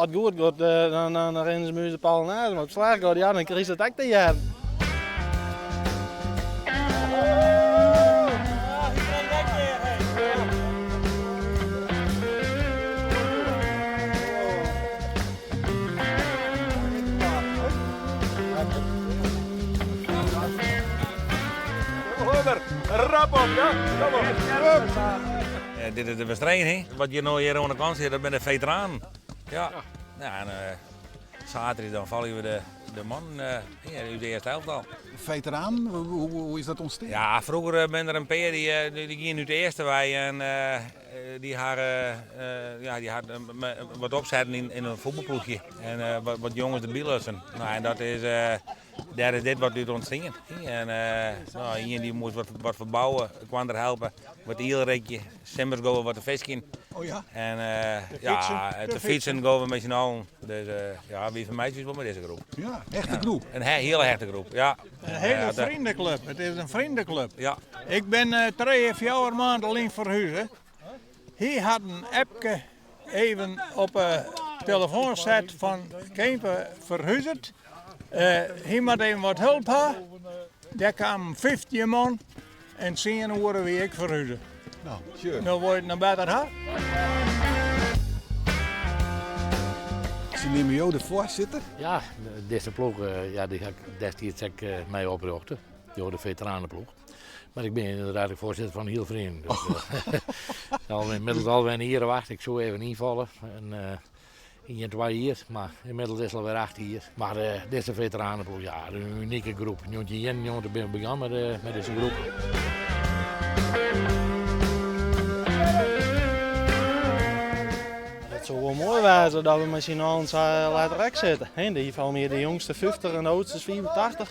As it goed giet, dan rinne se my de palen nei, mar as it slecht giet, ja, dan krijst it ek te hearren. Rap op, ja. Kom op. Dit is de wedstriid, hè. Wat je no hjir oan de kant sitte, dat binne de feteranen. Ja. Ja, en saterdei dan folje we de, de mannen út de earste elftal. Veteranen, hoe, hoe is dat ûntstien? Ja, froeger binne der in pear dy, dy giene út de earste wei en dy ha, ja, dy ha wat opsetten yn, yn in fuotbalploechje. En wat, wat jonges derby lutsen. Nou, en dat is, dêr is dit wat út ûntstien. En nou, ien dy moast wat, wat ferbouwe, kwam der helpen, wat ielrikje, simmers gean we wat te fiskjen. Oh ja? En ja, te fytsen gean we mei syn allen. Dus ja, wy fermeitsje ús wol mei dizze groep. Ja, hechte groep. In hiele hechte groep, ja. In hiele freoneklup. It is in freoneklup. Ja. Ik bin trije, fjouwer maand lyn ferhuze. Hy hat in appke even op 'e telefoan set fan Keimpe ferhuzet. Hy moat even wat help ha. Dêr kamen 15 man en tsien oere wie ik ferhuze. Nou, sure. No wol je it noch better ha. Se neame jo de foarsitter? Ja, dizze ploech ja, dy ha ik destiids ek mei oprjochte. Jo de veteranenploech. Mar ik bin ynderdaad ek foarsitter fan de hiele feriening. Dus, al ynmiddels alwer in jier of acht. Ik soe even ynfalle. En, ien, twa jier, mar ynmiddels is it alwer 8 jier. Mar dizze veteranenploech, ja, in unike groep. 1991 binne we begûn mei dizze groep. It soe wol moai wêze dat we mei syn allen sa letter ek sitte. Hè, fan my de jongste 50 en de oudste is 85.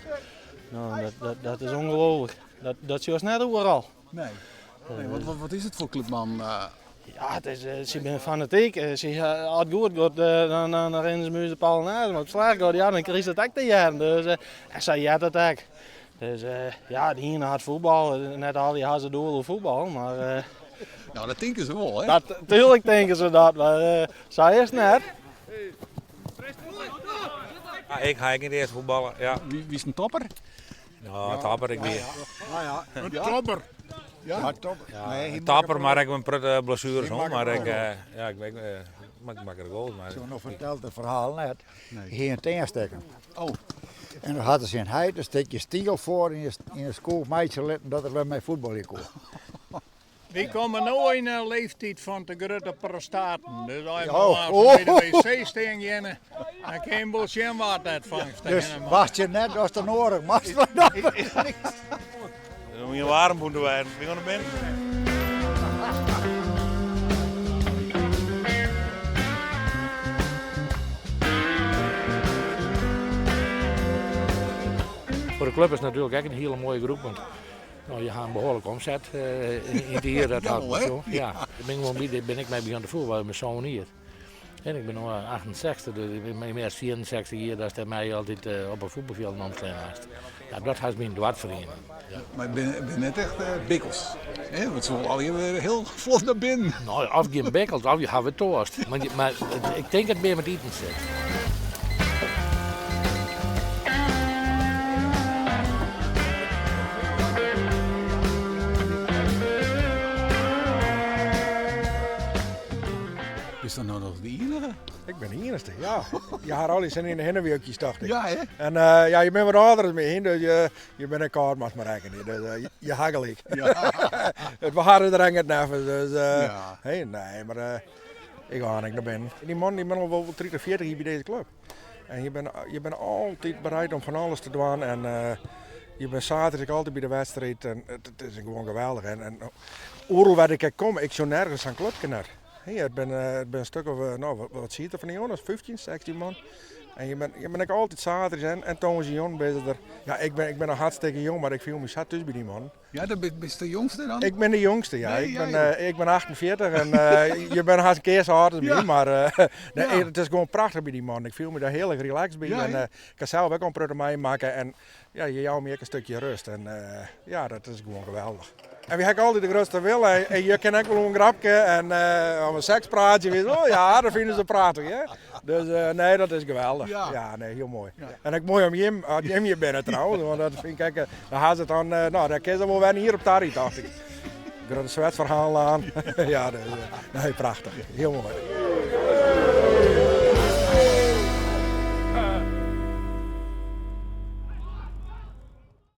Nou, dat, dat, dat is ongelooflijk. Dat, dat sjochst net oeral. Nee. nee wat, wat, wat is it foar klup, man? Ja, it is, se binne fanatyk. Se, as it goed giet, dan, dan rinne se my de palen nei. Mar as it slecht giet, ja, dan krijst it ek te hearren. Dus, en sa heart it ek. Dus ja, de iene hat fuotbal, net al dy ha se doel oer fuotbal, mar... Nou, dat tinke se wol, hè? Dat, tuurlijk tinke se dat, mar sa is it net. Ja, ik ha ek yn it earste fuotballe, ja. Wie, wie in topper? No, topper, ik wie. Ja, ja. In topper. Ja, topper. Ja, nee, topper, mar ek in protte blessueres hân, mar ik, ja, ik, ik, ik makke de goals. Mar Zo noch fertelt it ferhaal net. Nee. Hy hie in teanstekken. Oh. En dan hat er syn heit in stikje stiel foar yn de skoech meitsje litten dat er wer mei fuotbalje koe. Wy komme no yn in leeftiid fan te grutte prostaten. Dus as je Oh. moarns by de wc stean geane, dan kin je wol sjen wa't net fangst. Dus wacht je net as der noadich moatst. Dan moet je waarm moeten worden. We gaan naar binnen. Foar de klup is it natuerlik ek in hiele moaie groep, want no, je ha in behoarlike omset yn it jier. Dat hat zo. Ja, ik bin gewoan by, dêr bin ik mei begûn te fuotbaljen mei sân jier. En ik bin no 68, dus ik bin mear as 64 jier datst dêr my altyd op in fuotbalfjild omslein hast. Ja, dat hast by in doarpsferiening. Ja. Mar it binne net echt bikkels, hè? Want se wolle allegear wer hiel flot nei binnen. No, of gjin bikkels, of je hawwe toarst. Mar, mar ik tink it mear met iten sit. Bist dan no noch de iennige? Ik bin de iennichste, ja. Je ha al sin yn de hinnewjukjes, tocht ik. Ja, hè? En uh, ja, je binne wat âlder as my, dus je, je binne kâld, moatst mar rekkenje. Dus uh, je ha gelyk. Ja. It waar is der ek net neffens, dus uh, ja. hey, nee, mar uh, ik ga ek nei binnen. Dy mannen dy binne al wol 30, 40 jier by dizze klup. En je binne, je binne altyd bereid om fan alles te dwaan. En uh, je binne saterdei ek altyd by de wedstriid. En it, it is gewoan geweldich. En, en oeral wêr't ik ek kom, ik sjoch nergens sa'n klupke net. Hey, it binne, it binne in stik of, no, wat, wat siet der fan dy jonges? 15, 16 man. En je binne, je binne ek altyd saterdeis en, en tongersdeitejûn binne se der. Ja, ik bin, ik bin noch hartstikke jong, mar ik fiel my sa thús by dy mannen. Ja, dan bist de jongste dan? Ik bin de jongste, ja. Nee, ik, ja, bin, joh. ik bin 48 en je bent hast in kear sa âld as my, mar nee, it is gewoan prachtich by dy man. Ik fiel my dêr hiel erch relaxed by en ik ha sels ek al in protte meimakke en ja, je jouwe my ek in stikje rêst en ja, dat is gewoan geweldich. En wy ha ek altyd de grutste wille en je kinne ek wol in grapke en of in sekspraatsje, weet je wel. Ja, dat fine se prachtich, hè. Dus nee, dat is geweldich. Ja, nee, hiel moai. En ek moai om jim, as jim hjir binne trouwens, want dat fyn ik ek, dan ha se it dan, no, dêr kinne se wol wer in jier op tariede, tocht ik. Grutte swetsferhaal aan. Ja, dus, nee, prachtich. Hiel moai.